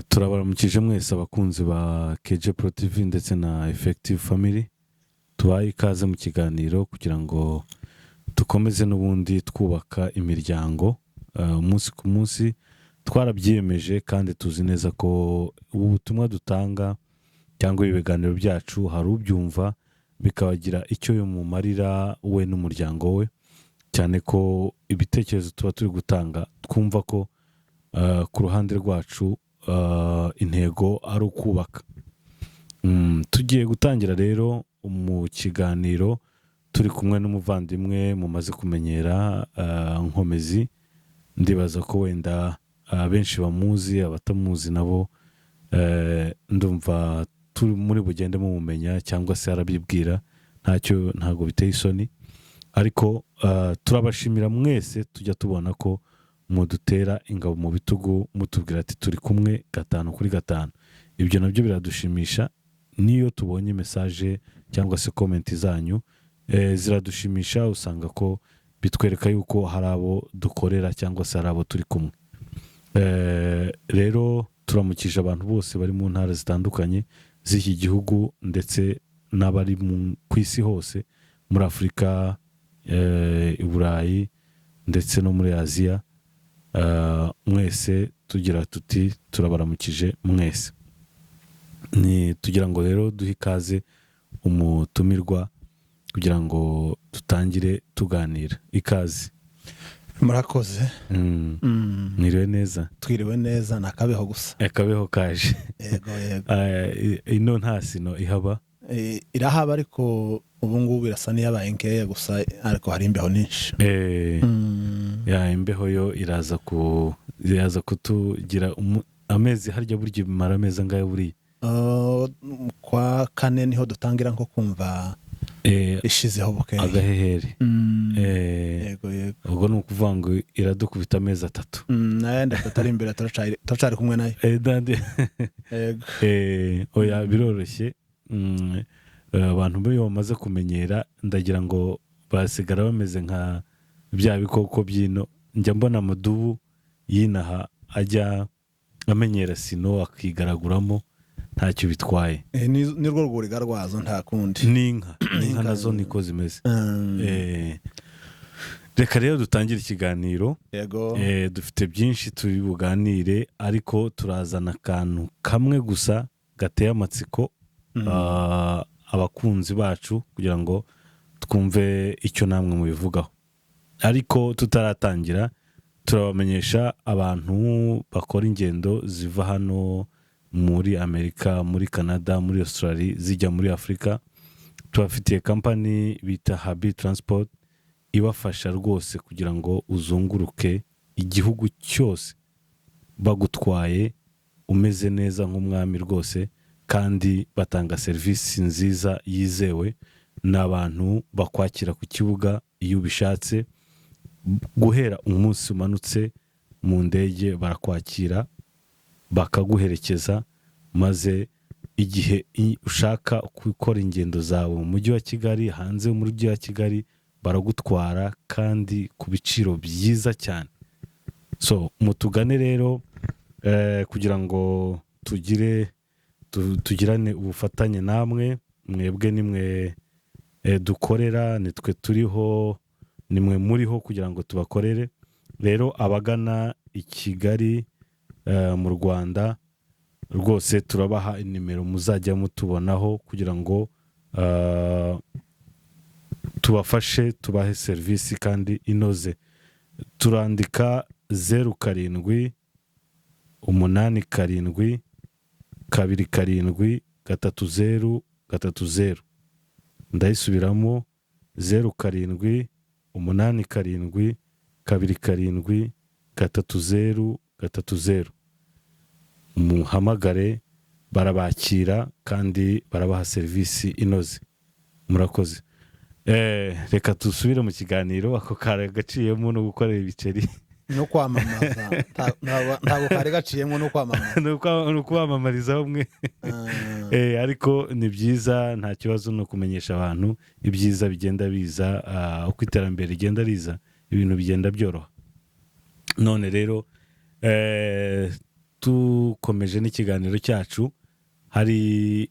Turabaramukije mwese abakunzi ba KJ Pro TV ndetse na Effective Family. Tubaye ikaze mu kiganiro kugira ngo dukomeze n'ubundi twubaka imiryango umunsi ku munsi. Twarabyiyemeje kandi tuzi neza ko ubu butumwa dutanga cyangwa ibi biganiro byacu hari ubyumva bikabagira icyo bimumarira we n'umuryango we, cyane ko ibitekerezo tuba turi gutanga twumva ko ku ruhande rwacu intego ari ukubaka. Tugiye gutangira rero mu kiganiro turi kumwe n'umuvandimwe mumaze kumenyera, Nkomezi. Ndibaza ko wenda benshi bamuzi, abatamuzi nabo ndumva turi muri bugende mumumenya cyangwa se arabibwira, ntacyo, ntabwo biteye isoni. Ariko turabashimira mwese, tujya tubona ko mudutera ingabo mu bitugu, mutubwira ati turi kumwe gatanu kuri gatanu. Ibyo nabyo biradushimisha. N'iyo tubonye message cyangwa se comment zanyu ziradushimisha, usanga ko bitwereka yuko hari abo dukorera cyangwa se hari abo turi kumwe. Rero turamukije abantu bose bari mu ntara zitandukanye z'iki gihugu ndetse n'abari ku isi hose, muri Afurika, i Burayi ndetse no muri Aziya. Mwese tugira tuti turabaramukije mwese. Ni tugira ngo rero duhe ikaze umutumirwa kugira ngo dutangire tuganira. Ikaze. Murakoze. Mwiriwe neza? Twiriwe neza, ni akabeho gusa. Akabeho kaje. Yego. Ino nta snow ihaba? Irahaba, ariko ubu ngubu irasa n'iyabaye nkeya gusa, ariko hari imbeho nyinshi. Ya, imbeho yo iraza kutugira amezi. Harya burya bimara amezi angahe buriya? Kwa kane niho dutangira nko kumva ishizeho bukeya. Agaheheri. Yego. Ubwo ni ukuvuga ngo iradukubita amezi 3. N'ayandi 3 ari imbere turacari kumwe nayo. Yego. Oya, biroroshye. Abantu iyo bamaze kumenyera, ndagira ngo basigara bameze nka bya bikoko by'ino. Njya mbona amadubu y'inaha ajya amenyera snow akigaraguramo, ntacyo bitwaye. Ni rwo rwuriga rwazo, nta kundi. N'inka nazo niko zimeze. Reka rero dutangire ikiganiro. Yego. Dufite byinshi turi buganire, ariko turazana akantu kamwe gusa gateye amatsiko abakunzi bacu kugira ngo twumve icyo namwe mubivugaho. Ariko tutaratangira, turabamenyesha abantu bakora ingendo ziva hano muri Amerika, muri Canada, muri Australia, zijya muri Afurika. Tubafitiye company bita Habi Transport ibafasha rwose kugira ngo uzunguruke igihugu cyose bagutwaye umeze neza nk'umwami rwose, kandi batanga serivisi nziza yizewe. Ni abantu bakwakira ku kibuga iyo ubishatse, guhera umunsi umanutse mu ndege barakwakira, bakaguherekeza, maze igihe ushaka gukora ingendo zawe mu mujyi wa Kigali, hanze y'umujyi wa Kigali, baragutwara kandi ku biciro byiza cyane. So mutugane rero kugira ngo tugirane ubufatanye namwe. Mwebwe nimwe dukorera, nitwe turiho, nimwe muriho kugira ngo tubakorere. Rero abagana i Kigali, mu Rwanda, rwose turabaha inimero muzajya mutubonaho kugira ngo tubafashe, tubahe serivisi kandi inoze. Turandika 0787273030. Ndayisubiramo: 0787273030. Muhamagare, barabakira kandi barabaha serivisi inoze. Murakoze. Reka dusubire mu kiganiro. Ako kari gaciyemo no gukorera ibiceri. No kwamamaza. Ntabwo kari gaciyemo no kwamamaza. Ni ukubamamariza bamwe. Ariko ni byiza, nta kibazo, ni ukumenyesha abantu ibyiza bigenda biza. Uko iterambere rigenda riza, ibintu bigenda byoroha. None rero Tukomeje n'ikiganiro cyacu, hari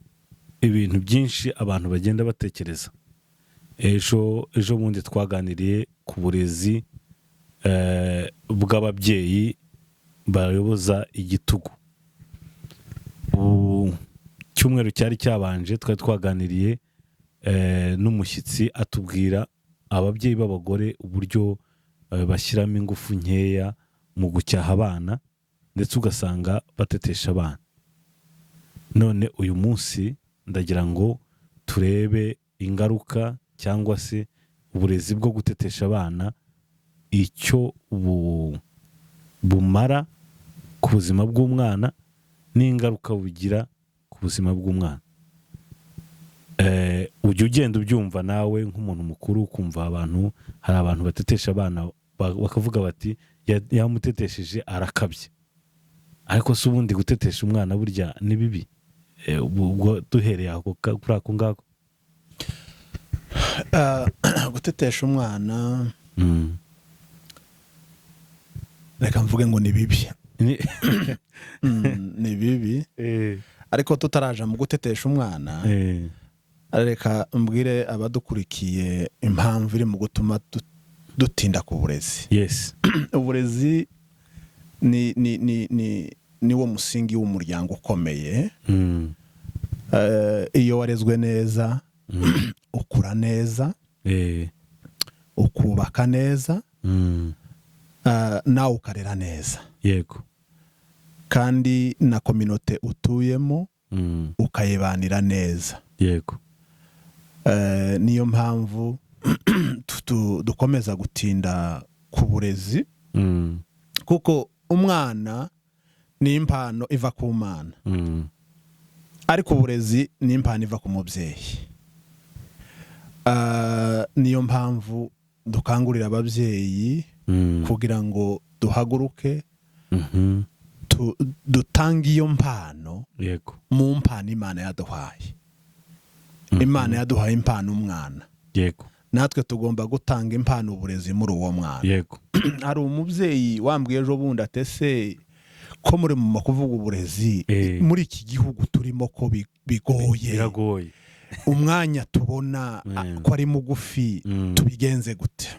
ibintu byinshi abantu bagenda batekereza. Ejo ejo bundi twaganiriye ku burezi bw'ababyeyi bayoboza igitugu. Ubu cyumweru cyari cyabanje twari twaganiriye n'umushyitsi, atubwira ababyeyi b'abagore uburyo bashyiramo ingufu nkeya mu gucyaha abana, ndetse ugasanga batetesha abana. None uyu munsi ndagira ngo turebe ingaruka cyangwa se uburezi bwo gutetesha abana, icyo bumara ku buzima bw'umwana n'ingaruka bugira ku buzima bw'umwana. Ujya ugenda ubyumva nawe nk'umuntu mukuru, ukumva abantu, hari abantu batetesha abana bakavuga bati: "Yamutetesheje arakabye." Ariko se ubundi gutetesha umwana burya ni bibi? Ubwo duhereye aho kuri ako ngako. Gutetesha umwana, reka mvuge ngo ni bibi. Ni bibi. Ariko tutaraja mu gutetesha umwana, reka mbwire abadukurikiye impamvu iri mu gutuma dutinda ku burezi. Uburezi ni wo musingi w'umuryango ukomeye. Iyo warezwe neza, ukura neza, ukubaka neza, nawe ukarera neza, kandi na communauté utuyemo ukayibanira neza. Niyo mpamvu dukomeza gutinda ku burezi, kuko umwana ni impano iva ku Mana, ariko uburezi ni impano iva ku mubyeyi. Niyo mpamvu dukangurira ababyeyi kugira ngo duhaguruke, dutange iyo mpano mu mpano Imana yaduhaye. Imana yaduhaye impano umwana, natwe tugomba gutanga impano uburezi muri uwo mwana. Hari umubyeyi wambwiye ejo bundi ati: "Ese ko muri mu kuvuga uburezi muri iki gihugu turimo, ko bigoye, Biragoye. umwanya tubona ko ari mugufi, tubigenze gute?"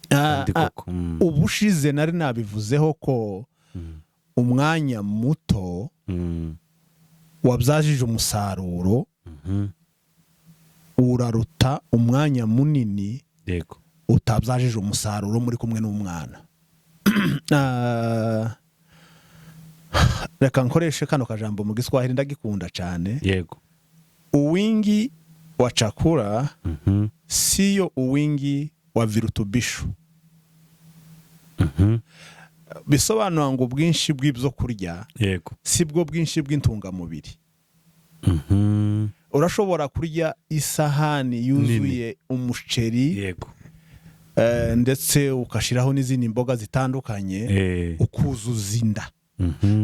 Kandi koko. Ubushize nari nabivuzeho ko umwanya muto wabyajije umusaruro uraruta umwanya munini utabyajije umusaruro muri kumwe n'umwana. Reka nkoreshe kano kajambo mu Giswahili, ndagikunda cyane: "Uwingi wa chakula siyo uwingi wa virutubisho." Bisobanura ngo ubwinshi bw'ibyo kurya si bwo bwinshi bw'intungamubiri. Urashobora kurya isahani yuzuye umuceri, ndetse ugashyiraho n'izindi mboga zitandukanye, ukuzuza inda,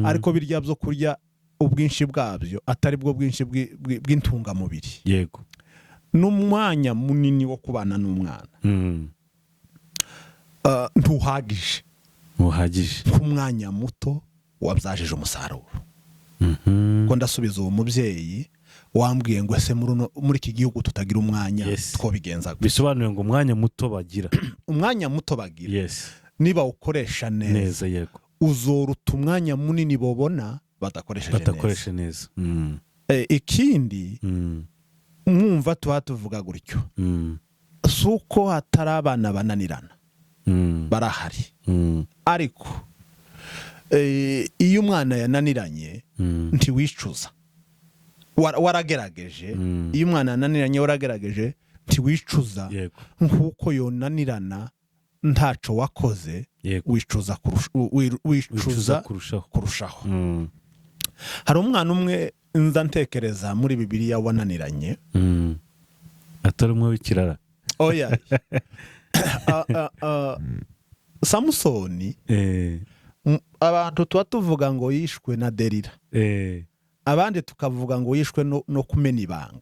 ariko birya byo kurya ubwinshi bwabyo atari bwo bwinshi bw'intungamubiri. N'umwanya munini wo kubana n'umwana ntuhagije Ntuhagije. nk'umwanya muto wabyajije umusaruro. Ko ndasubiza uwo mubyeyi wambwiye ngo: "Ese muri iki gihugu tutagira umwanya, twobigenza gute?" Bisobanuye ngo umwanya muto bagira, Umwanya muto bagira, niba ukoresha neza, neza, yego, uzoruta umwanya munini bobona badakoresheje neza. Badakoresha neza. Ikindi, mwumva tuba tuvuga gutyo, si uko hatari abana bananirana, barahari, ariko iyo umwana yananiranye, ntiwicuza. Waragerageje. Iyo umwana yananiranye waragerageje, ntiwicuza nk'uko yonanirana ntaco wakoze, wicuza Wicuza wicuza kurushaho. kurushaho. Hari umwana umwe nza ntekereza muri Bibiliya wananiranye. Atari umwe w'ikirara? Oya. Samusoni, abantu tuba tuvuga ngo yishwe na Delila, abandi tukavuga ngo yishwe no kumena ibanga.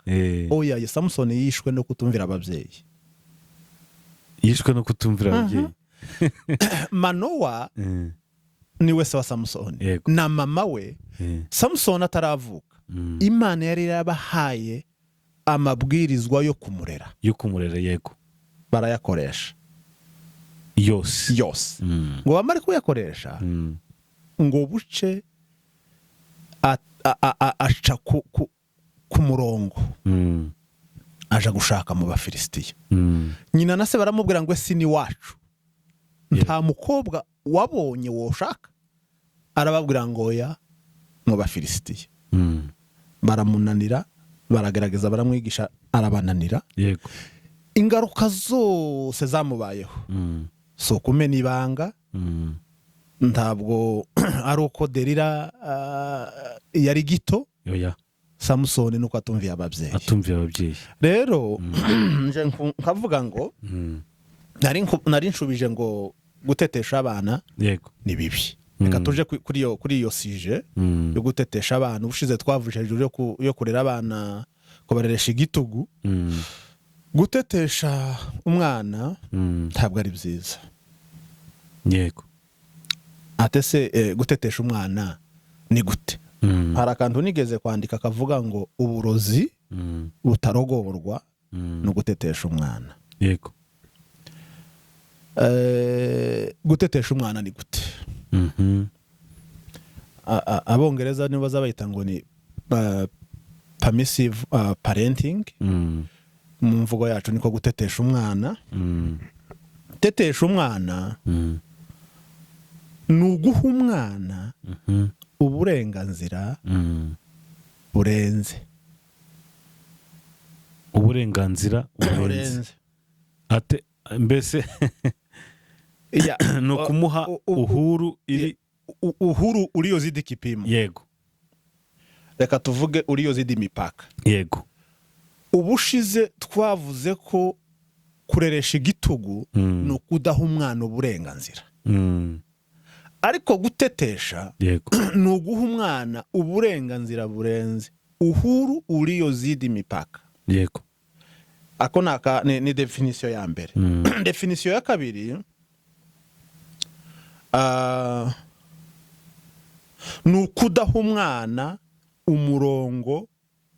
Oya, Samusoni yishwe no kutumvira ababyeyi. Yishwe no kutumvira ababyeyi. Manowa, Niwe se wa Samusoni. Na mama we. Samusoni ataravuka, Imana yari yarabahaye amabwirizwa yo kumurera. Yo kumurera, yego. Barayakoresha. Yose. Yose. Ngo bamare kuyakoresha, ngo buce aca ku murongo, aja gushaka mu Bafilisitiya. Nyina na se baramubwira ngo: "Ese ni wacu, nta mukobwa wabonye woshaka?" Arababwira ngo: "Oya, mu Bafilisitiya." Baramunanira, baragerageza, baramwigisha, arabananira. Ingaruka zose zamubayeho, si ukumena ibanga, ntabwo ari uko Derira yari gito. Oya. Samusoni nuko atumviye ababyeyi. Atumviye ababyeyi. Rero nje nkavuga ngo nari nshubije ngo gutetesha abana ni bibi. Reka tuje kuri iyo sujet yo gutetesha abana. Ubushize twavuje hejuru yo kurera abana, kubareresha igitugu. Gutetesha umwana ntabwo ari byiza. Ate se gutetesha umwana ni gute? Hari akantu nigeze kwandika kavuga ngo uburozi butarogorwa no gutetesha umwana. Gutetesha umwana ni gute? Abongereza nibo baza bayita ngo ni permissive parenting. Mu mvugo yacu niko gutetesha umwana. Gutetesha umwana ni uguha umwana uburenganzira burenze. Uburenganzira burenze ate mbese? Ni ukumuha uhuru iri Uhuru uliozidi kipimo. Reka tuvuge uliozidi mipaka. Ubushize twavuze ko kureresha igitugu ni ukudaha umwana uburenganzira, ariko gutetesha ni uguha umwana uburenganzira burenze, uhuru uliozidi mipaka. Ako ni définition ya mbere. Définition ya kabiri ni ukudaha umwana umurongo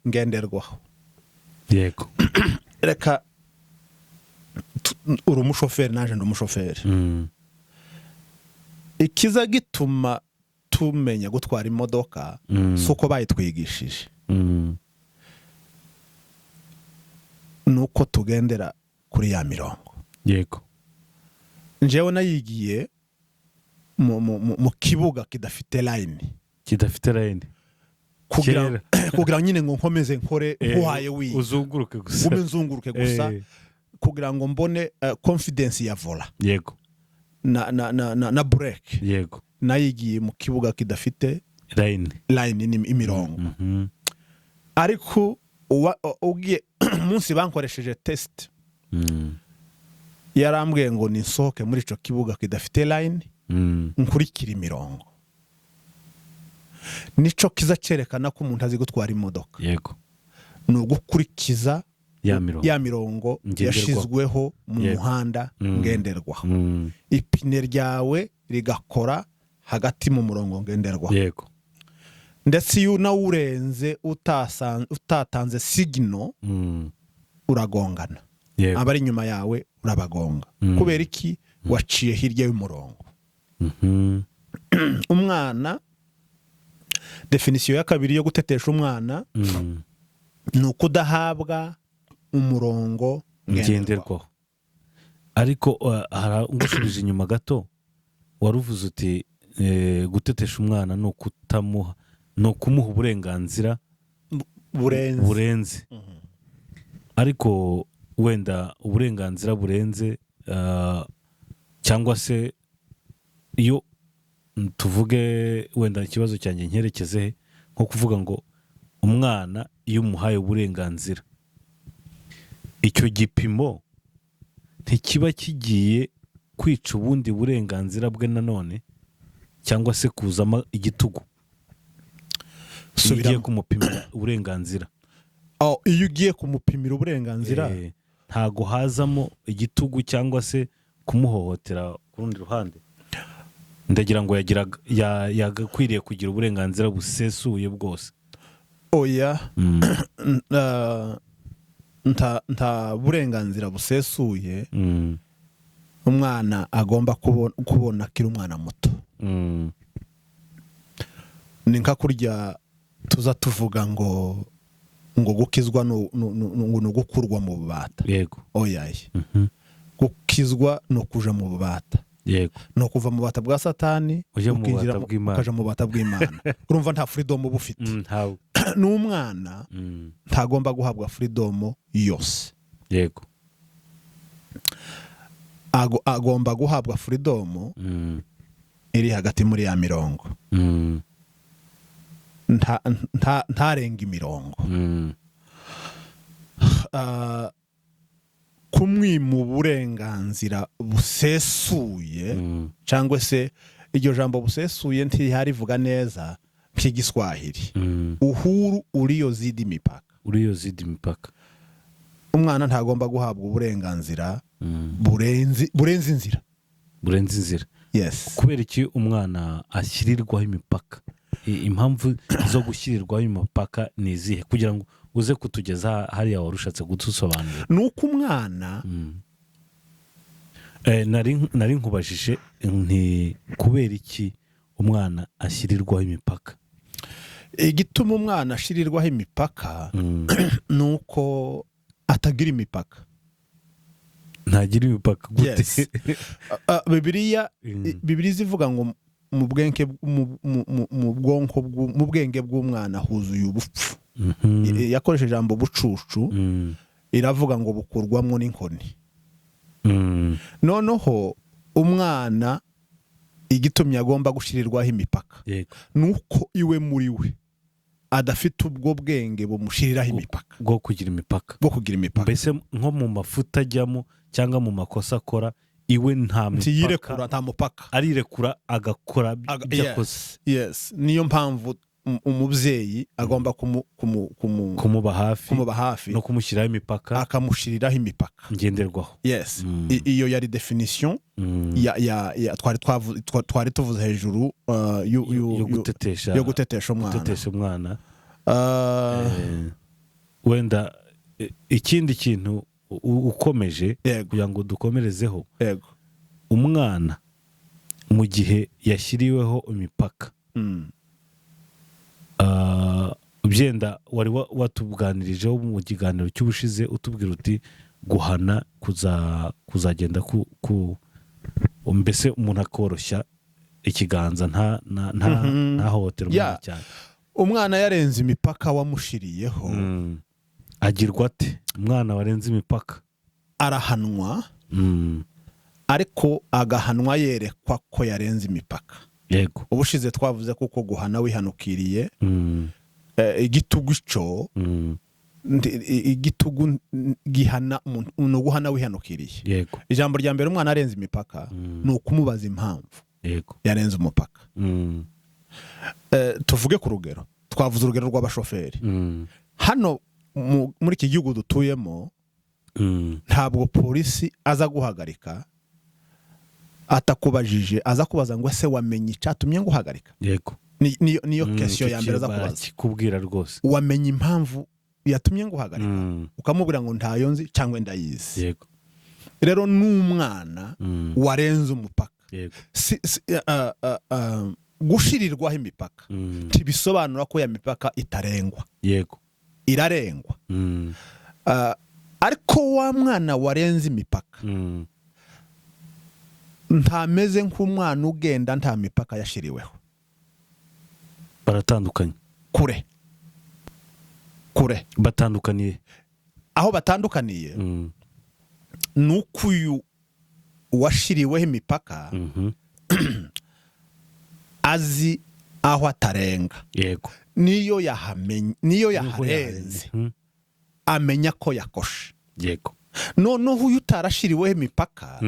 ngenderwaho. Reka uri umushoferi, naje ndi umushoferi. Ikiza gituma tumenya gutwara imodoka si uko bayitwigishije, ni uko tugendera kuri ya mirongo. Njyewe nayigiye mu kibuga kidafite line. Kidafite line. Kugira Kera. kugira nyine ngo nkomeze nkore nkuhaye wiga, uzunguruke gusa. Ngume nzunguruke gusa, kugira ngo mbone confidence ya volant na brake. Nayigiye mu kibuga kidafite line. Line ni imirongo. Ariko ugiye umunsi bankoresheje test, yarambwiye ngo nisohoke muri ico kibuga kidafite line, nkurikira imirongo. Nico kiza cyerekana ko umuntu azi gutwara imodoka, ni ugukurikiza ya mirongo. Ya mirongo ngenderwaho. Yashizweho mu muhanda ngenderwaho. Ipine ryawe rigakora hagati mu murongo ngenderwaho, ndetse iyo unawurenze utatanze signal, uragongana. Abari inyuma yawe urabagonga. Kubera iki? Waciye hirya y'umurongo. Umwana, définition ya kabiri yo gutetesha umwana ni ukudahabwa umurongo ngenderwaho. Ngenderwaho. Ariko ngusubije inyuma gato, wari uvuze uti gutetesha umwana ni ukutamuha, ni ukumuha uburenganzira burenze. Burenze. Ariko wenda uburenganzira burenze, cyangwa se iyo tuvuge wenda ikibazo cyanjye nkerekeze he, nko kuvuga ngo umwana iyo umuhaye uburenganzira, icyo gipimo ntikiba kigiye kwica ubundi burenganzira bwe nanone, cyangwa se kuzamo igitugu iyo ugiye Subiramo. kumupimira uburenganzira? Oh, iyo ugiye kumupimira uburenganzira, Ntago hazamo igitugu cyangwa se kumuhohotera ku rundi ruhande? Ndagira ngo yagakwiriye kugira uburenganzira busesuye bwose. Oya, nta burenganzira busesuye umwana agomba kubona akiri umwana muto. Ni nka kurya tuza tuvuga ngo gukizwa ni ugukurwa mu bubata. Yego. Oya, gukizwa ni ukuja mu bubata. Yego. Ni ukuva mu bubata bwa Satani ukinjira ukaja mu bubata bw'Imana. Urumva nta freedom uba ufite. N'umwana ntagomba guhabwa freedom yose. Yego. Agomba guhabwa freedom iri hagati muri ya mirongo. Ntarenga imirongo. Kumwima uburenganzira busesuye, cyangwa se iryo jambo busesuye ntiharivuga neza nk'igiswahili. Uhuru uliozidi mipaka. Uliozidi mipaka. Umwana ntagomba guhabwa uburenganzira burenze inzira. Burenze inzira. Yes. Kubera iki umwana ashyirirwaho imipaka? Impamvu zo gushyirirwaho imipaka ni izihe? Kugira ngo uze kutugeza hariya warushatse gutusobanurira. Nuko umwana nari nkubajije nti kubera iki umwana ashyirirwaho imipaka? Igituma umwana ashirirwaho imipaka nuko atagira imipaka. Ntagira imipaka gute? Yes. Bibiliya zivuga ngo mu bwenge mu bwenge bw'umwana huzuye ubupfu. Yakoresheje ijambo bucucu, iravuga ngo bukurwamo n'inkoni. Noneho umwana igitumye agomba gushirirwaho imipaka nuko iwe muri we adafite ubwo bwenge bumushiriraho imipaka, bwo kugira imipaka, bwo kugira imipaka. Mbese nko mu mafuta ajyamo cyangwa mu makosa akora iwe nta mipaka, nta mupaka, arirekura agakora ibyo akoze. Yes, niyo mpamvu umubyeyi agomba kumuba hafi no kumushyiraho imipaka, akamushyiriraho imipaka ngenderwaho. Yes. Iyo yari definition ya twari tuvuze hejuru yo gutetesha umwana. Wenda ikindi kintu ukomeje kugira ngo dukomerezeho. Yego. Umwana mu gihe yashyiriweho imipaka, byenda wari watuganirijeho mu kiganiro cy'ubushize utubwira uti guhana kuzagenda ku mbese umuntu akoroshya ikiganza ntahohotera umwana cyane. Umwana yarenze imipaka wamushiriyeho, agirwa ate? Umwana warenze imipaka arahanwa, ariko agahanwa yerekwa ko yarenze imipaka. Yego. Ubushize twavuze kuko guhana wihanukiriye, igitugu cyo igitugu gihana umuntu guhana wihanukiriye. Yego. Ijambo rya mbere umwana arenze imipaka ni ukumubaza impamvu. Yego. Yarenze umupaka. Tuvuge ku rugero, twavuze urugero rw'abashoferi. Hano muri iki gihugu dutuyemo, ntabwo polisi aza guhagarika atakubajije, aza kubaza ngo ese wamenye icyatumye nguhagarika? Yego. Niyo question ya mbere aza kubaza. Kikubwira rwose. Wamenye impamvu yatumye nguhagarika? Ukamubwira ngo ntayo nzi cyangwa ndayizi. Yego. Rero n'umwana warenze umupaka, Yego, gushirirwaho imipaka ntibisobanura ko ya mipaka itarengwa. Yego. Irarengwa. Ariko wa mwana warenze imipaka ntameze nk'umwana ugenda nta mipaka yashiriweho. Baratandukanye. Kure. Kure. Batandukaniye. Aho batandukaniye nuko uyu washiriweho imipaka azi aho atarenga. Yego. Niyo yahamenye, niyo yaharenze, amenya ko yakoshe. Yego. Noneho uyu utarashiriweho imipaka,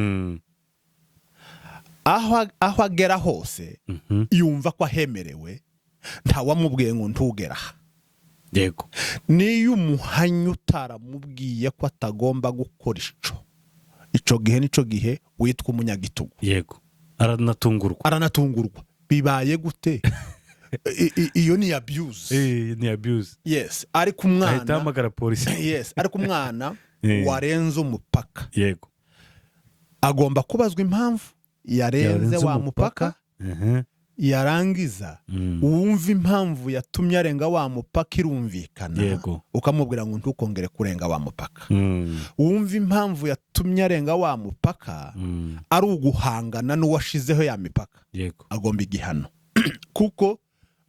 aho agera hose yumva ko ahemerewe, ntawamubwiye ngo ntugera. Yego. Niyo umuhanya utaramubwiye ko atagomba gukora ico gihe, nico gihe witwa umunyagitugu. Yego. Aranatungurwa. Aranatungurwa, bibaye gute? Iyo ni abuse. Ni abuse. Yes, ariko Ahita umwana ahamagara polisi. Yes, ariko umwana warenze umupaka agomba kubazwa impamvu yarenze Yarenze wa umupaka. mupaka. Yarangiza wumva impamvu yatumye arenga wa mupaka irumvikana, ukamubwira ngo ntukongere kurenga wa mupaka. Wumva impamvu yatumye arenga wa mupaka ari uguhangana n'uwashizeho ya mipaka, agomba igihano, kuko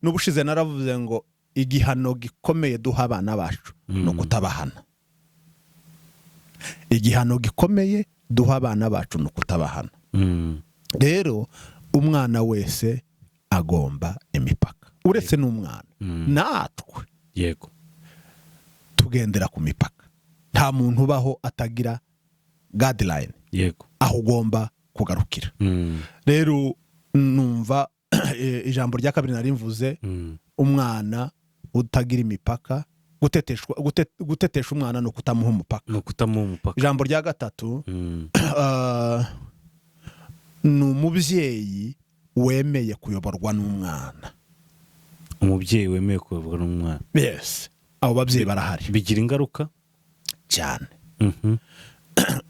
n'ubushize naravuze ngo igihano gikomeye duha abana bacu ni ukutabahana. Igihano gikomeye duha abana bacu ni ukutabahana. Rero umwana wese agomba imipaka, uretse n'umwana, natwe tugendera ku mipaka. Nta muntu ubaho atagira guideline aho ugomba kugarukira. Rero numva ijambo rya kabiri nari mvuze, umwana utagira imipaka, gutetesha umwana ni ukutamuha umupaka. Ni ukutamuha umupaka. Ijambo rya gatatu, ni umubyeyi wemeye kuyoborwa n'umwana. Umubyeyi wemeye kuyoborwa n'umwana. Yes, abo babyeyi barahari. Bigira ingaruka? Cyane.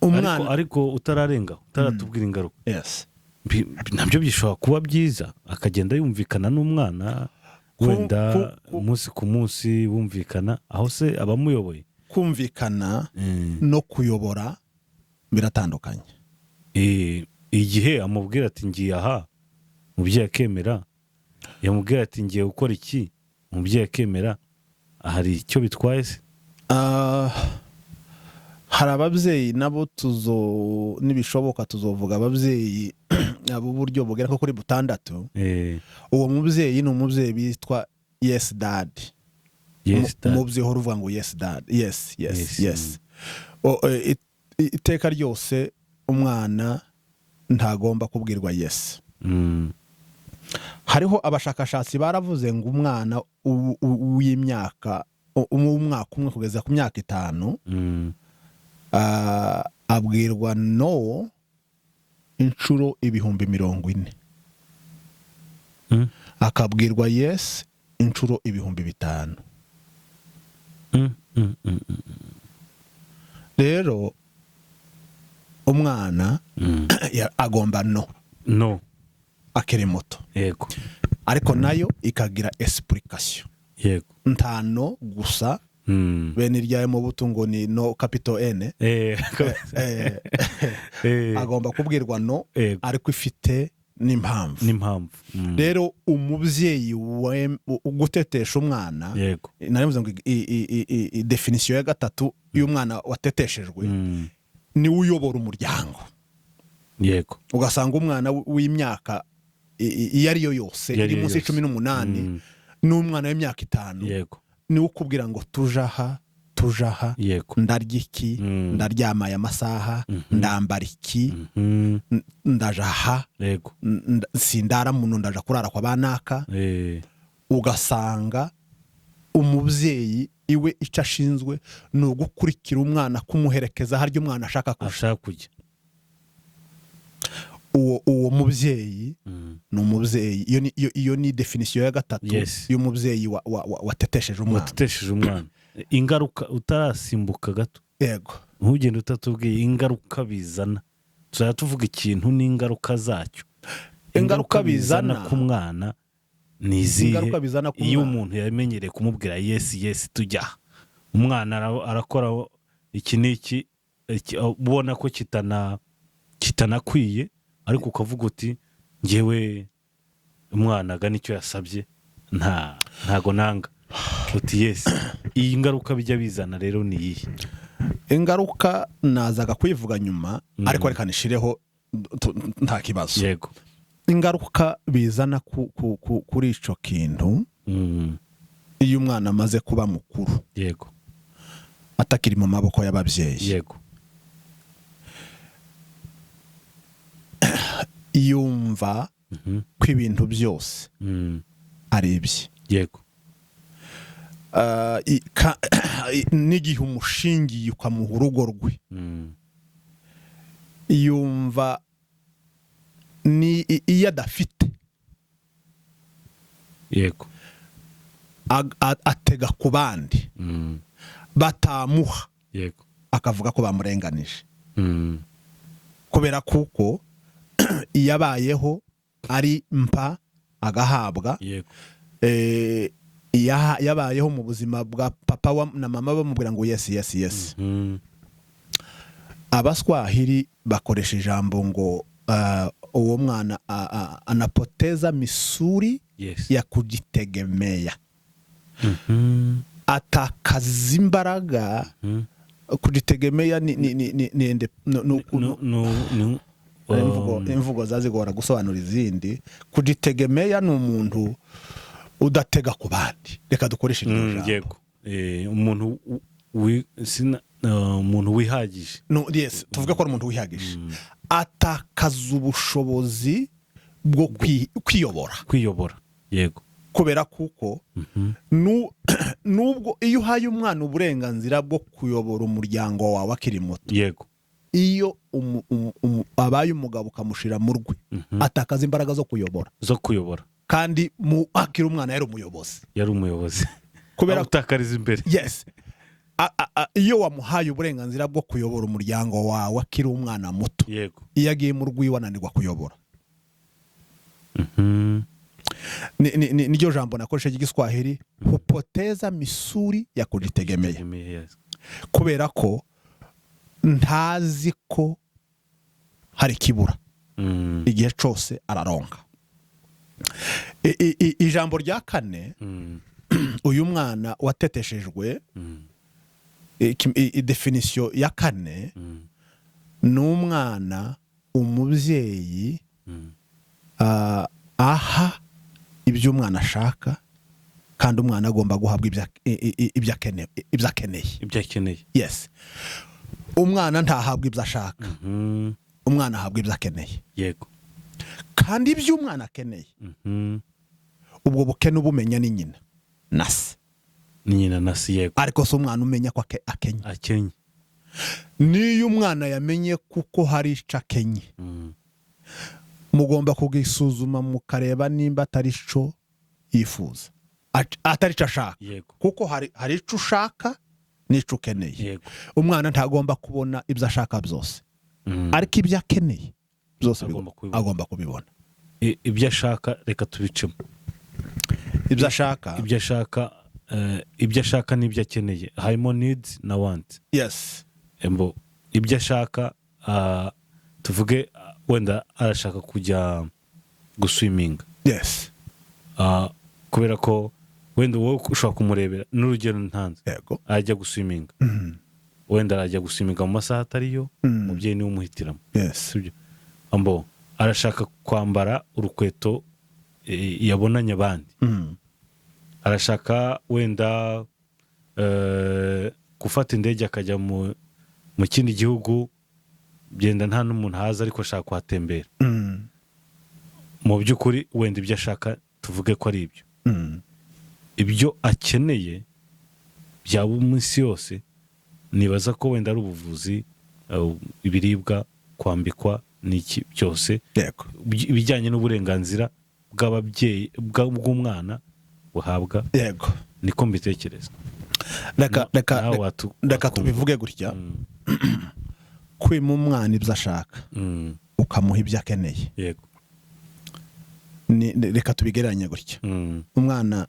Umwana Ariko utararenga, utaratubwira ingaruka, nabyo bishobora kuba byiza, akagenda yumvikana n'umwana, wenda umunsi ku munsi bumvikana, aho se abamuyoboye. Kumvikana no kuyobora biratandukanye. Igihe amubwira ati ngiye aha, umubyeyi akemera, yamubwira ati ngiye gukora iki, umubyeyi akemera, hari icyo bitwaye se? Ah, hari ababyeyi nabo tuzo, nibishoboka tuzovuga ababyeyi abo uburyo bugera nko kuri butandatu. Uwo mubyeyi ni umubyeyi bitwa yes dad. Yes dad. Umubyeyi uhora uvuga ngo yes dad, yes, yes. Yes. Yes. Iteka ryose umwana ntagomba kubwirwa yes. Hariho abashakashatsi baravuze ngo umwana w'imyaka w'umwaka 1 kugeza ku myaka 5 abwirwa no inshuro 40,000, akabwirwa yes inshuro 5,000. Rero umwana agomba no no akiri muto, ariko nayo ikagira explication. Ntano gusa bene irya mu butu ngo ni no capital N. Agomba kubwirwa no, ariko ifite n'impamvu. N'impamvu. Rero umubyeyi ugutetesha umwana, narivuze ngo definition ya gatatu y'umwana wateteshejwe ni uyobora umuryango. Ugasanga umwana w'imyaka iyo ari yo yose iri munsi 18 n'umwana w'imyaka 5 ni ukubwira ngo tujaha tujaha, ndarya iki, ndaryama aya masaha, ndambara iki, ndajaha, sindara muno, ndaja kurara kwa banaka. Ugasanga umubyeyi iwe icyo ashinzwe ni ugukurikira umwana, kumuherekeza harya umwana ashaka kujya. Uwo mubyeyi ni umubyeyi, iyo ni definition ya gatatu y'umubyeyi watetesheje umwana. Watetesheje umwana. Ingaruka utarasimbuka gato. Yego. Ntugende utatubwiye ingaruka bizana. Tuzajya tuvuga ikintu n'ingaruka zacyo. Ingaruka bizana ku mwana ni izihe? Iyo umuntu yamenyereye kumubwira yes yes tujya, umwana arakora iki n'iki, ubona ko kitanakwiye, ariko ukavuga uti ngewe umwana agana icyo yasabye, ntago nanga, uti yes. Iyi ngaruka bijya bizana rero ni iyihe? Ingaruka nazaga kuyivuga nyuma, ariko reka nishireho nta kibazo. Yego. Ingaruka bizana kuri ico kintu, iyo umwana amaze kuba mukuru, yego, atakiri mu maboko y'ababyeyi, yego, yumva ko ibintu byose ari ibye. Yego. N'igihe umushingiye ukamuha urugo rwe, yumva Ni iyo adafite, atega ku bandi, batamuha, akavuga ko bamurenganije, kubera kuko iyo abayeho ari mpa agahabwa, yabayeho mu buzima bwa papa na mama bamubwira ngo yes, yes, yes. Abaswahili bakoresha ijambo ngo uwo mwana anapoteza misuli ya kujitegemea, atakaza imbaraga. Kujitegemea ni no, no, No, no, no, imvugo, imvugo zazigora gusobanura izindi. Kujitegemea ni umuntu udatega ku bandi, reka dukoreshe iryo jambo. Yego. Umuntu umuntu wihagije. No, yes, tuvuge ko ari umuntu wihagije, atakaza ubushobozi bwo kwiyobora. Kwiyobora, yego. Kubera kuko nubwo iyo uhaye umwana uburenganzira bwo kuyobora umuryango wawe akiri muto, iyo abaye umugabo ukamushira mu rwe, atakaza imbaraga zo kuyobora. Zo kuyobora. Kandi mu akiri umwana yari umuyobozi. Yari umuyobozi. Kubera Awutakariza imbere. Yes. Iyo wamuhaye uburenganzira bwo kuyobora umuryango wawe akiri umwana muto, iyo agiye mu rwiwe ananirwa kuyobora. Niryo jambo nakoresheje ry'Igiswahili, hupoteza misuli ya kujitegemea. Tegemea, yes. Kubera ko ntazi ko hari kibura, igihe cose araronka. Ijambo rya kane, uyu mwana wateteshejwe, définition ya kane, ni umwana umubyeyi aha ibyo umwana ashaka, kandi umwana agomba guhabwa ibyo akeneye. Ibyo akeneye. Yes, umwana ntahabwa ibyo ashaka, umwana ahabwa ibyo akeneye. Kandi ibyo umwana akeneye, ubwo bukene ubumenya ni nyina na se. Ni nyina na se, yego. Ariko si umwana umenya ko akenye. Akenye. Niyo umwana yamenye kuko hari icyo akenye, mugomba kugisuzuma mukareba nimba atari cyo yifuza, atari cyo ashaka. Kuko hari icyo ushaka n'icyo ukeneye. Umwana ntagomba kubona ibyo ashaka byose, ariko ibyo akeneye byose Agomba kubibona. agomba kubibona. Ibyo ashaka reka tubicemo. Ibyo ashaka. Ibyo ashaka, ibyo ashaka n'ibyo akeneye, harimo needs na want. Embo ibyo ashaka, tuvuge, wenda arashaka kujya guswiminga, kubera ko wenda wowe ushobora kumurebera, n'urugero ntanze, ajya guswiminga, wenda arajya guswiminga mu masaha atariyo, umubyeyi niwe umuhitiramo. Sibyo? Ambo arashaka kwambara urukweto yabonanye abandi, arashaka wenda gufata indege akajya mu kindi gihugu, genda nta n'umuntu haza, ariko ashaka kuhatembera. Mu by'ukuri wenda ibyo ashaka tuvuge ko ari ibyo. Ibyo akeneye byaba umunsi yose, nibaza ko wenda ari ubuvuzi, ibiribwa, kwambikwa n'iki byose, ibijyanye n'uburenganzira bw'ababyeyi bw'umwana buhabwa. Niko mbitekereza. Reka reka Nawe reka watwumva. tubivuge gutya: kwima umwana ibyo ashaka, ukamuha ibyo akeneye. Reka tubigereranye gutya: umwana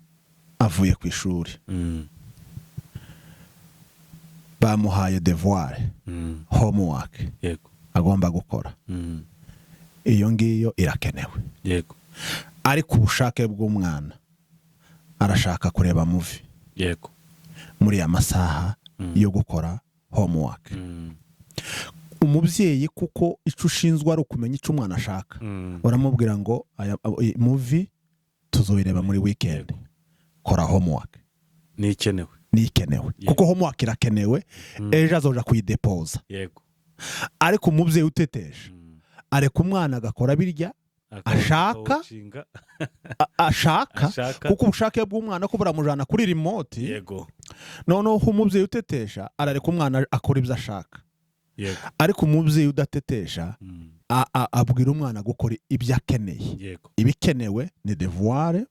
avuye ku ishuri, bamuhaye devoir, homework agomba gukora. Iyo ngiyo irakenewe, ariko ubushake bw'umwana, arashaka kureba movie muri ya masaha yo gukora homework. Umubyeyi, kuko icyo ushinzwe ari ukumenya icyo umwana ashaka, uramubwira ngo aya movie tuzoyireba muri weekend, kora homework. Ni ikenewe. Nikenewe, kuko homework irakenewe, ejo azoja kuyidepoza. Ariko umubyeyi uteteje areka umwana agakora birya ashaka, Akawushinga. Ashaka, Ashaka. kuko ubushake bw'umwana ko buramujana kuri remote. Noneho umubyeyi utetesha arareka umwana akora ibyo ashaka, ariko umubyeyi udatetesha Abwira umwana gukora ibyo akeneye. Ibikenewe ni devoir,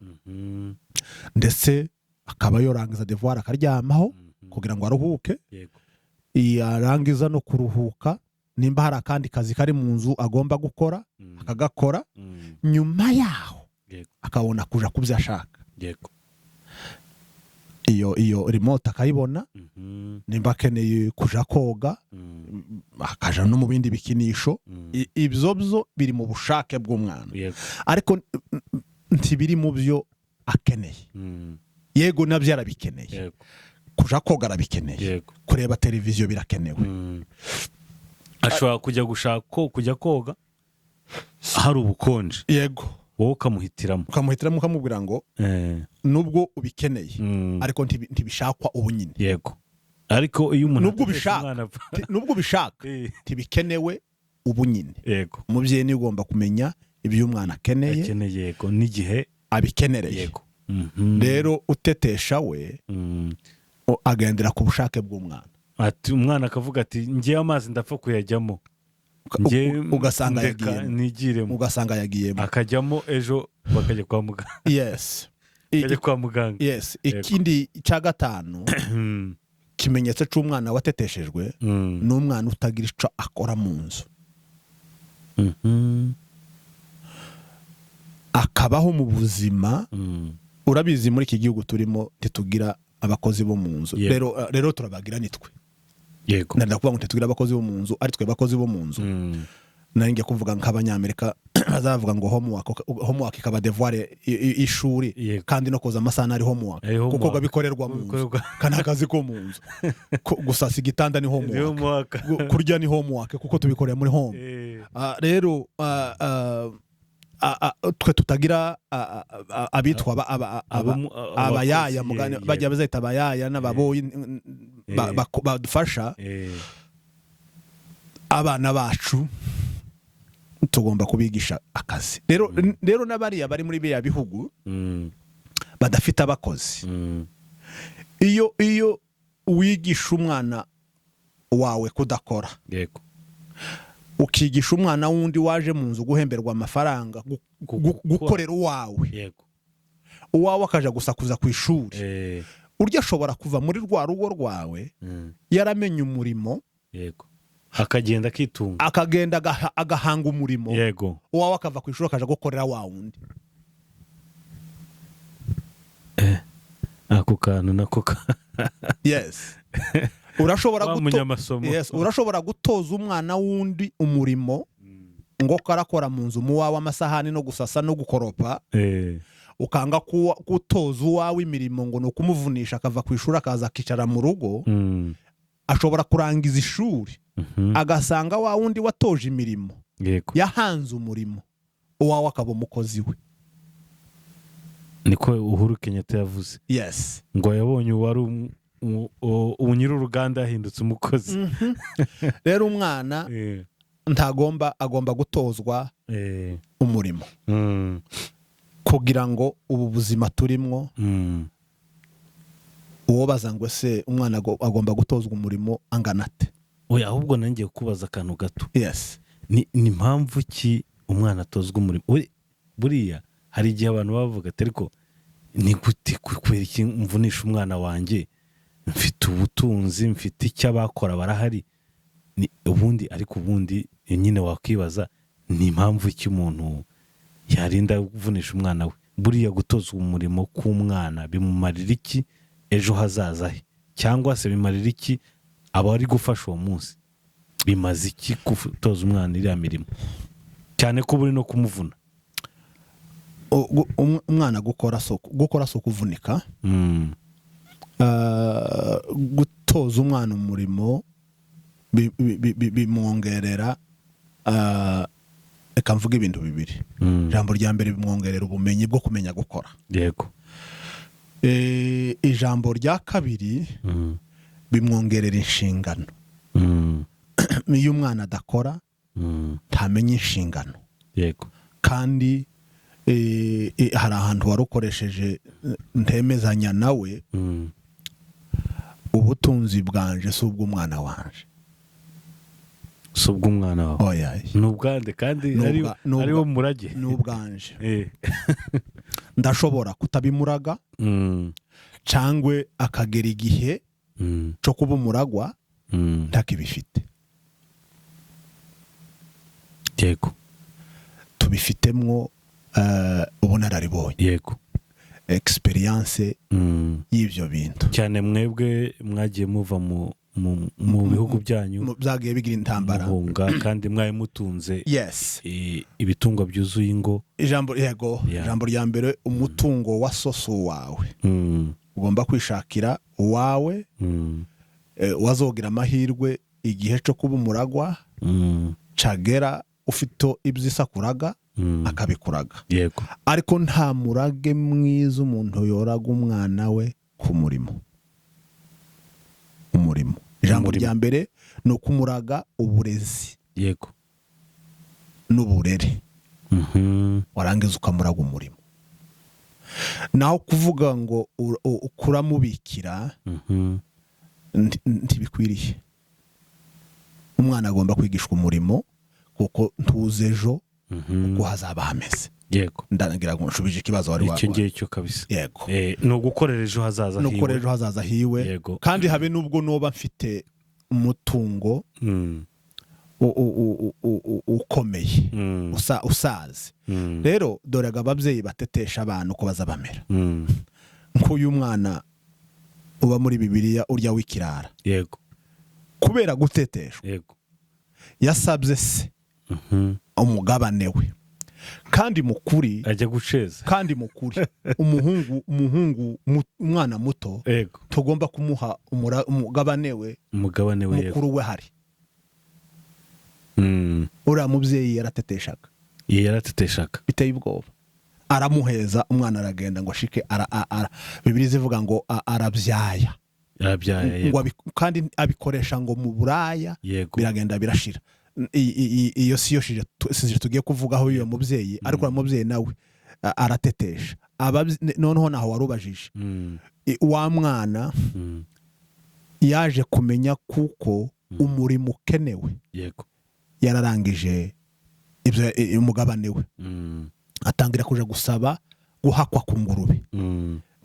ndetse akaba yorangiza devoir akaryamaho kugira ngo aruhuke. Yarangiza no kuruhuka, nimba hari akandi kazi kari mu nzu agomba gukora, akagakora. Nyuma yaho akabona kuja ku byo ashaka. Iyo remote akayibona. Nimba akeneye kuja koga, akaja no mu bindi bikinisho. Ibyo byo biri mu bushake bw'umwana, ariko ntibiri mu byo akeneye. Yego, nabyo arabikeneye. Kuja koga arabikeneye. Kureba televiziyo birakenewe. Ashobora kujya gushaka kujya koga hari ubukonje, wowe ukamuhitiramo. Ukamuhitiramo, ukamubwira ngo nubwo ubikeneye, ariko ntibishakwa ubu nyine. Yego, ariko iyo umuntu Nubwo ategereje ubishaka. umwana apfa. Nubwo ubishaka, ntibikenewe ubu nyine. Umubyeyi niwe ugomba kumenya ibyo umwana akeneye, akeneye, yego, n'igihe abikenereye. Rero utetesha we agendera ku bushake bw'umwana. Ati umwana akavuga ati: "Ngewe amazi ndapfa kuyajyamo." Njye Ugasanga ndeka yagiyemo. nigiremo. Ugasanga yagiyemo. Akajyamo, ejo bakajya kwa muganga. Bakajya kwa muganga. Yes. Ikindi cya gatanu, kimenyetso cy'umwana wateteshejwe, ni umwana utagira icyo akora mu nzu, akabaho mu buzima. Urabizi, muri iki gihugu turimo ntitugira abakozi bo mu nzu. Rero turabagira nitwe. Ndenda kuvuga ngo ntitugira abakozi bo mu nzu, ari twe bakozi bo mu nzu. Nari ngiye kuvuga nk'Abanyamerika bazavuga ngo homework, homework ikaba devoir ishuri, kandi no koza amasahani ari homework, Ari homework. kuko biba bikorerwa mu nzu, kandi akazi ko mu nzu. Gusasa igitanda ni Ni homework, homework. Kurya ni homework, kuko tubikorera muri home. Rero twe tutagira abitwa abayaya, abakozi, mugani bajya bazita abayaya n'ababoyi badufasha. Abana bacu tugomba kubigisha akazi. Rero n'abariya bari muri biriya bihugu badafite abakozi, iyo wigisha umwana wawe kudakora, ukigisha umwana wundi waje mu nzu guhemberwa amafaranga gukorera uwawe, uwawe akaja gusakuza ku ishuri, urya ashobora kuva muri rwa rugo rwawe yaramenye umurimo, Akagenda akitunga. Akagenda agahanga umurimo, uwawe akava ku ishuri akaja gukorera wa wundi. Ako kantu nako Yes, urashobora wa munyamasomo. Yes, urashobora gutoza umwana wundi umurimo ngo karakora mu nzu mu wawe, amasahani no gusasa no gukoropa, ukanga gutoza uwawe imirimo ngo ni ukumuvunisha, akava ku ishuri akaza akicara mu rugo. Ashobora kurangiza ishuri, agasanga wa wundi watoje imirimo yahanze umurimo, uwawe akaba umukozi we. Niko Uhuru Kenyatta yavuze, ngo yabonye uwari nyir'uruganda yahindutse umukozi. Rero umwana ntagomba, agomba gutozwa umurimo kugira ngo ubu buzima turimwo. Uwo baza ngo ese umwana agomba gutozwa umurimo angana ate? Oya, ahubwo nangiye kubaza akantu gato. Yes. Ni impamvu ki umwana atozwa umurimo? Buriya hari igihe abantu baba bavuga ati: "Ariko ni gute, kubera iki mvunisha umwana wanjye? Mfite ubutunzi, mfite icyo, abakora barahari." Ni ubundi, ariko ubundi nyine wakwibaza ni impamvu ki umuntu yarinda kuvunisha umwana we. Buriya gutozwa umurimo k'umwana bimumarira iki ejo hazaza he, cyangwa se bimarira iki aba ari gufasha uwo munsi? Bimaze iki gutoza umwana iriya mirimo, cyane ko uba uri no kumuvuna? Umwana gukora si ukuvunika. Gutoza umwana umurimo bimwongerera, reka mvuge ibintu bibiri. Ijambo rya mbere, bimwongerera ubumenyi bwo kumenya gukora. Ijambo rya kabiri, bimwongerera inshingano. Iyo umwana adakora, ntamenya inshingano. Kandi hari ahantu wari ukoresheje, ntemezanya nawe. Ubutunzi bwanje si ubw'umwana wanje. Si ubw'umwana wawe? Oya. Ni ubwande kandi? Ari wo murage? Ni ubwanje. Ndashobora kutabimuraga, cangwe akagera igihe cyo kuba umuragwa ntakibifite. Yego. Tubifitemwo ubunararibonye. Experience y'ibyo bintu. Cyane mwebwe mwagiye muva mu bihugu byanyu, byagiye bigira intambara, muhunga, kandi mwari mutunze yes ibitungwa byuzuye ingo. Ijambo, yego, ijambo rya mbere, umutungo wa soso wawe ugomba kwishakira uwawe. Wazogira amahirwe igihe cyo kuba umuragwa cagera ufite ibyisakuraga akabikuraga. Yego. Ariko nta murage mwiza umuntu yoraga umwana we ku murimo. Umurimo, ijambo rya mbere ni ukumuraga uburezi. Yego. N'uburere. Warangiza ukamuraga umurimo. Naho kuvuga ngo kuramubikira ntibikwiriye. Umwana agomba kwigishwa umurimo kuko ntuze ejo uko hazaba hameze. Yego. Ndagira ngo nshubije ikibazo wari icyo ngicyo kabisa. Yego. Ni ugukorera ejo hazaza hiwe. Ni ejo hazaza hiwe. Yego. Kandi habe nubwo noba mfite umutungo ukomeye usaze. Rero dore ababyeyi batetesha abantu ko bazabamera. Nk'uyu mwana uba muri Bibiliya urya w'ikirara. Yego. Kubera guteteshwa. Yego. Yasabye se umugabane we. Kandi mukuri ajya guceza. Kandi mukuri umuhungu umwana muto. Yego. Tugomba kumuha umugabane we. Umugabane we mukuru we hari. Uriya mubyeyi yarateteshaga. Yarateteshaga. Biteye ubwoba. Aramuheza umwana aragenda ngo ashike Bibiliya ivuga ngo arabyaya. Arabyaya. Ngo kandi abikoresha ngo mu buraya. Yego. Biragenda birashira. Iyo si yo shije tugiye kuvugaho uyu mubyeyi, ariko mubyeyi nawe aratetesha. Noneho naho warubajije. Wa mwana yaje kumenya kuko umurimo ukenewe. Yego. Yararangije ibyo umugabane we. Atangira kuja gusaba guhakwa ku ngurube.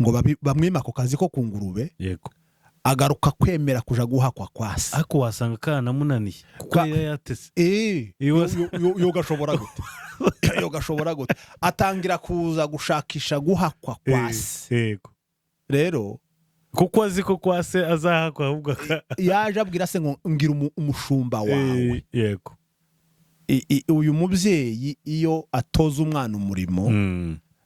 Ngo bamwima ako kazi ko ku ngurube. Yego. Agaruka kwemera kuja guhakwa kwasi. Ako wasanga kana munaniye kuko yatese. Yo gashobora gute. Yo gashobora gute. Atangira kuza gushakisha guhakwa kwasi. Yego. Rero kuko azi ko kwase azahakwa ahubwo yaje abwira se ngo ngira umushumba wawe. Yego. Uyu mubyeyi iyo atoza umwana umurimo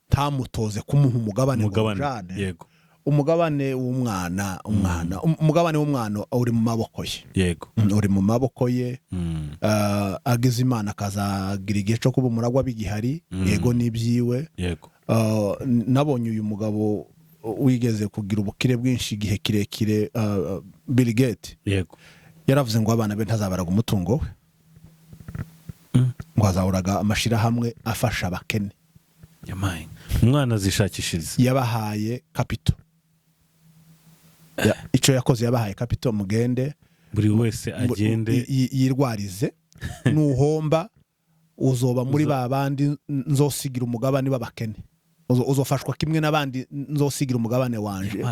ntamutoze kumuha umugabane ngo ujane. Yego. Umugabane w'umwana umugabane w'umwana uri mu maboko ye. Yego. Uri mu maboko ye. Agize Imana akazagira igihe cyo kuba umuragwa bigihari. Yego nibyiwe. Yego. Nabonye uyu mugabo wigeze kugira ubukire bwinshi igihe kirekire, Bill Gates. Yego. Yaravuze ngo abana be ntazabaraga umutungo we. Ngo azahuraga amashirahamwe afasha abakene. Yamaye. Umwana azishakishiriza. Yabahaye kapito. Icyo yakoze yabahaye kapito, mugende buri wese agende yirwarize, nuhomba uzoba muri ba bandi nzosigira umugabane w'abakene. Uzofashwa kimwe n'abandi nzosigira umugabane wanje.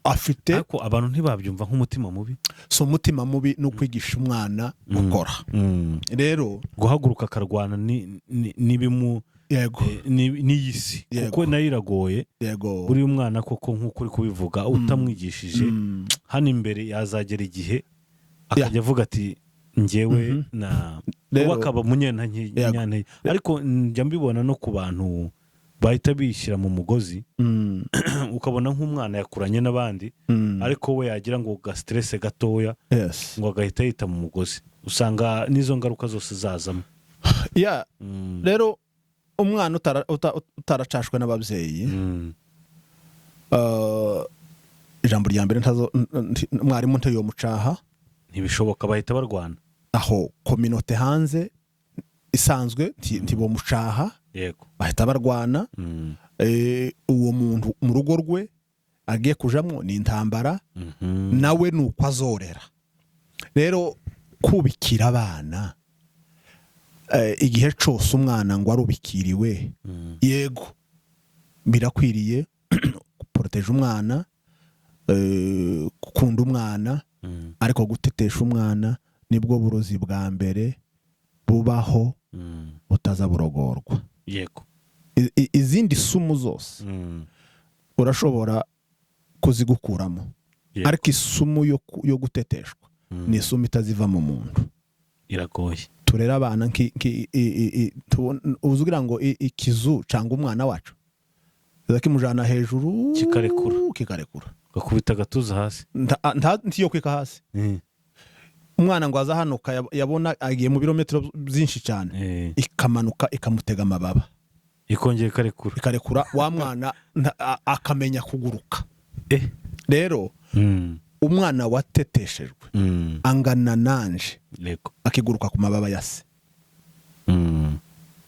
Afite ariko abantu ntibabyumva nk'umutima mubi. So umutima mubi no kwigisha umwana gukora. Rero guhaguruka akarwana nibimu. Yego. N'iyisi kuko nayo iragoye. Yego. Buri umwana koko nkuko uri kubivuga utamwigishije hano imbere yazagera igihe akajya avuga ati njyewe na wakaba munyantanye. Ariko njya mbibona no ku bantu bahita bishyira mu mugozi. Ukabona nk'umwana yakuranye n'abandi ariko we yagira ngo ga stress gatoya ngo agahita yita mu mugozi, usanga n'izo ngaruka zose zazamo. Rero umwana utaracashwe n'ababyeyi, ijambo rya mbere mwarimu ntayomucaha, ntibishoboka, bahita barwana. Aho kominote hanze isanzwe ntibomucaha. Yego. Bahita barwana. Uwo muntu mu rugo rwe agiye kujamwo ni intambara, nawe nuko azorera. Rero Kubikira abana, igihe cose umwana ngo arubikiriwe, yego birakwiriye protéger umwana, gukunda umwana, ariko gutetesha umwana nibwo burozi bwa mbere bubaho butaza burogorwa. Izindi sumu zose urashobora kuzigukuramo, ariko isumu yo guteteshwa ni isumu itaziva mu muntu. Iragoye. Turera abana uzugira ngo ikizu canga umwana wacu kiza kimujana hejuru, Kikarekura. Kikarekura. Gakubita agatuza hasi. Ntiyo kwika hasi. Umwana ngo aza hano yabona agiye mu birometero byinshi cyane, ikamanuka ikamutega amababa. Ikongera ikarekura. Ikarekura wa mwana, akamenya kuguruka. Rero umwana wateteshejwe angana nanje, akiguruka ku mababa ya se.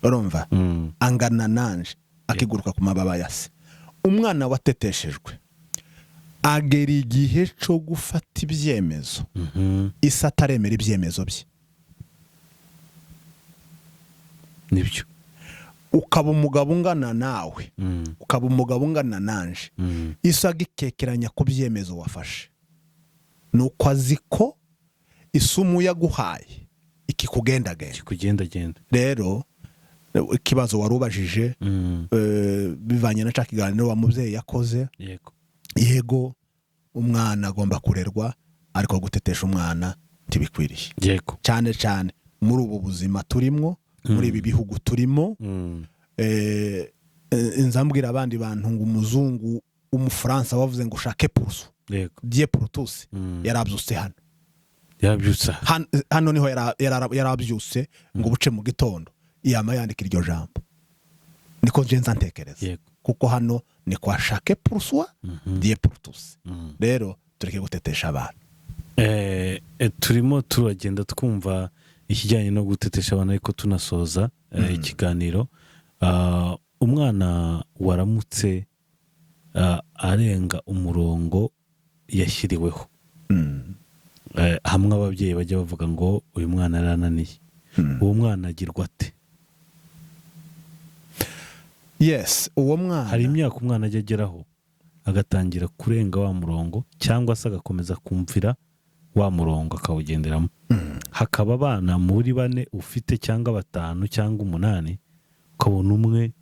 Urumva? Angana nanje, akiguruka ku mababa ya se. Umwana wateteshejwe agera igihe cyo gufata ibyemezo, isi ataremera ibyemezo bye. Nibyo. Ukaba umugabo ungana nawe, ukaba umugabo ungana nanje, isi agikekeranya ku byemezo wafashe, nuko azi ko isumu yaguhaye ikikugendagenda. Kikugendagenda. Rero ikibazo wari ubajije, bivanye na ca kiganiro wa mubyeyi yakoze, yego umwana agomba kurerwa, ariko gutetesha umwana ntibikwiriye. Cyane cyane muri ubu buzima turimwo, muri ibi bihugu turimo. Nzambwira abandi bantu ngo umuzungu w'umufaransa wavuze ngo chacun pour soi, Dieu pour tous, yarabyutse hano. Yarabyutse. Hano niho yarabyutse ngo buce mu gitondo yama yandika iryo jambo. Niko nje nza ntekereza, kuko hano ni kwa chacun pour soi, Dieu pour tous. Rero tureke gutetesha abantu. Turimo turagenda twumva ikijyanye no gutetesha abana, ariko tunasoza ikiganiro. Umwana waramutse arenga umurongo yashyiriweho, hamwe ababyeyi bajya bavuga ngo uyu mwana yarananiye, uwo mwana agirwa ate? Yes, uwo mwana Hari imyaka umwana ajya ageraho agatangira kurenga wa murongo, cyangwa se agakomeza kumvira wa murongo akawugenderamo. Hakaba abana muri bane ufite, cyangwa batanu, cyangwa umunani, ukabona umwe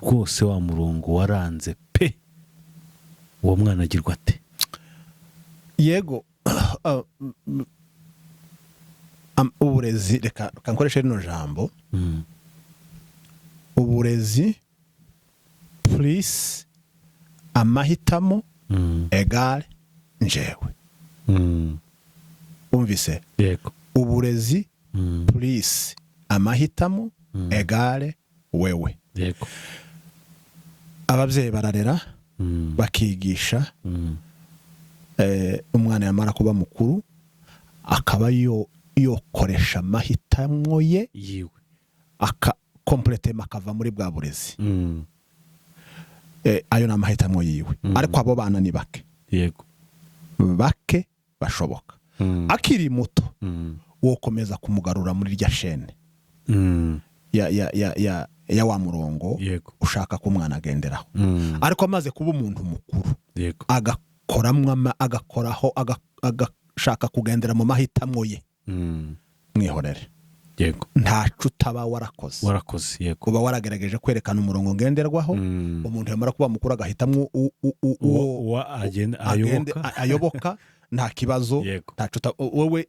rwose wa murongo waranze pe. Uwo mwana agirwa ate? Yego, uburezi, reka nkoreshe rino jambo, uburezi plus amahitamo égale njewe. Wumvise? Yego. Uburezi plus amahitamo égale wewe. Ababyeyi bararera, bakigisha, umwana yamara kuba mukuru akaba yokoresha amahitamo ye yiwe, aka complètement akava muri bwa burezi. Ayo ni amahitamo yiwe. Ariko abo bana ni bake, bake bashoboka. Akiri muto, wokomeza kumugarura muri rya chaîne ya wa murongo ushaka ko umwana agenderaho. Ariko amaze kuba umuntu mukuru, agakoramwo agakoraho, agashaka kugendera mu mahitamo ye, mwihorere. Ntaco utaba warakoze. Warakoze, yego. Uba waragerageje kwerekana umurongo ngenderwaho. Umuntu yamara kuba mukuru agahitamwo uwo uwo uwo agenda ayoboka. Ayoboka, nta kibazo. Ntaco wowe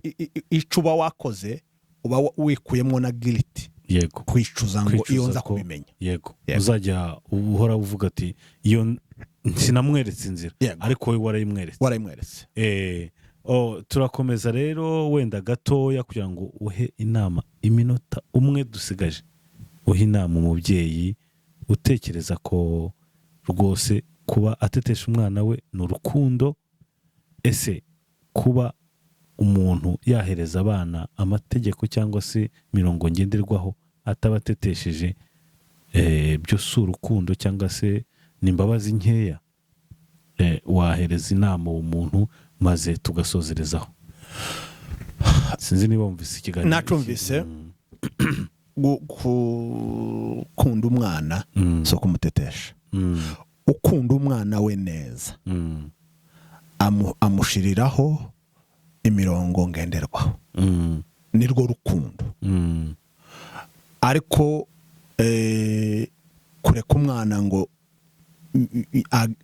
ico uba wakoze, uba wikuyemwo na guilt, kwicuza ngo Kwicuza iyo nza kubimenya. Uzajya uhora uvuga ati iyo sinamweretse inzira, ariko wowe warayimweretse. Warayimweretse. Oh, turakomeza rero wenda gatoya kugira ngo uhe inama, iminota umwe dusigaje, uhe inama umubyeyi utekereza ko rwose kuba atetesha umwana we ni urukundo. Ese kuba umuntu yahereza abana amategeko cyangwa se imirongo ngenderwaho atabatetesheje, byo si urukundo cyangwa se ni imbabazi nkeya? Wahereza inama uwo muntu maze tugasozerezaho. Sinzi niba wumvise ikiganiro. Nacumvise. Gukunda umwana si ukumutetesha. Ukunda umwana we neza amushiriraho imirongo ngenderwaho, nirwo rukundo. Ariko kureka umwana ngo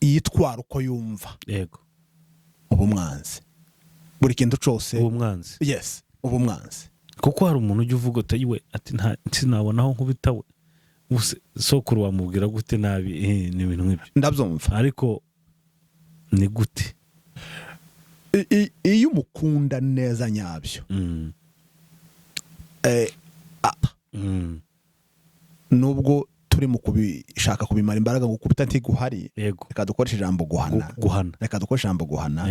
yitwara uko yumva, uba umwanzi buri kintu cyose. Uwo mwanzi. Yes, uba umwanzi. Kuko hari umuntu ujya uvuga uti: "We," ati, "nta sinabona aho nkubita we." Ubuse sokuru wamubwira gute nabi? Ni ibintu nk'ibyo. Ndabyumva. Ariko ni gute? Iyo umukunda neza nyabyo, nubwo turi mu kubishaka kubimara imbaraga ngo gukubita ntiguhari, reka dukoreshe ijambo guhana. Guhana. Reka dukoreshe ijambo guhana.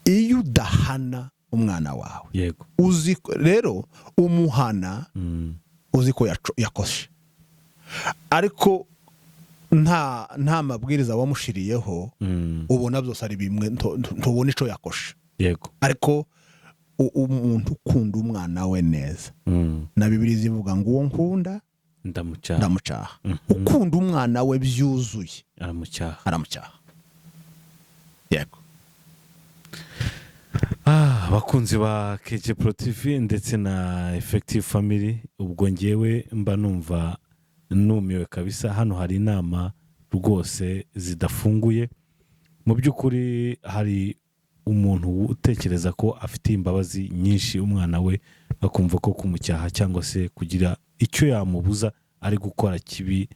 Iyo udahana umwana wawe, uzi rero umuhana uzi ko yakoshe, ariko nta mabwiriza wamushiriyeho, ubona byose ari bimwe, ntubona ico yakoshe. Ariko umuntu ukunda umwana we neza, na Bibiliya zivuga ngo: "Uwo nkunda ndamucyaha." Ndamucaha. Ukunda umwana we byuzuye aramucyaha. Aramucyaha, yego. Abakunzi ba KJ Pro TV ndetse na Effective Family, ubwo ngewe mba numva numiwe kabisa. Hano hari inama rwose zidafunguye. Mu by'ukuri hari umuntu utekereza ko afitiye imbabazi nyinshi umwana we, akumva ko kumucyaha cyangwa se kugira icyo yamubuza ari gukora kibi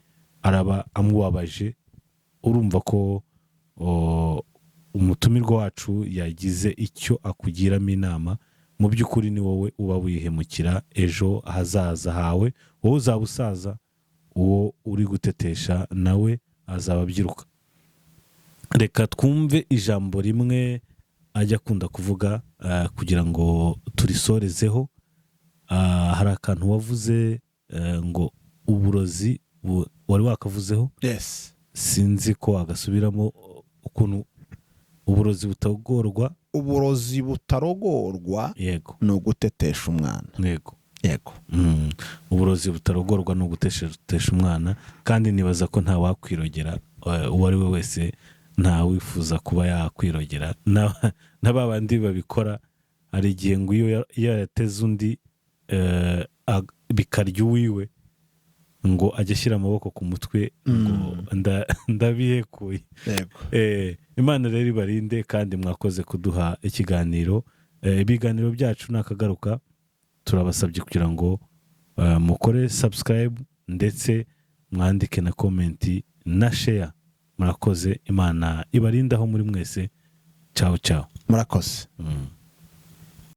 araba amubabaje. Urumva ko umutumirwa wacu yagize icyo akugiramo inama. Mu by'ukuri ni wowe uba wihemukira ejo hazaza hawe. Wowe uzaba usaza, uwo uri gutetesha nawe azaba abyiruka. Reka twumve ijambo rimwe ajya akunda kuvuga kugira ngo turisorezeho. Hari akantu wavuze ngo uburozi wari wakavuzeho. Yes. Sinzi ko wagasubiramo, ukuntu uburozi butagorwa. Uburozi butarogorwa ni ugutetesha umwana. Yego. Uburozi butarogorwa ni ugutesha umwana, kandi nibaza ko nta wakwirogera, uwo ari we wese nta wifuza kuba yakwirogera. Na ba bandi babikora, hari igihe ngo iyo yateze undi bikarya uwiwe, ngo ajye ashyira amaboko ku mutwe ngo ndabihekuye. Imana rero ibarinde, kandi mwakoze kuduha ikiganiro. Ibiganiro byacu nakagaruka. Turabasabye kugira ngo mukore subscribe ndetse mwandike na comment na share. Murakoze, Imana ibarinde aho muri mwese. Ciao ciao. Murakoze.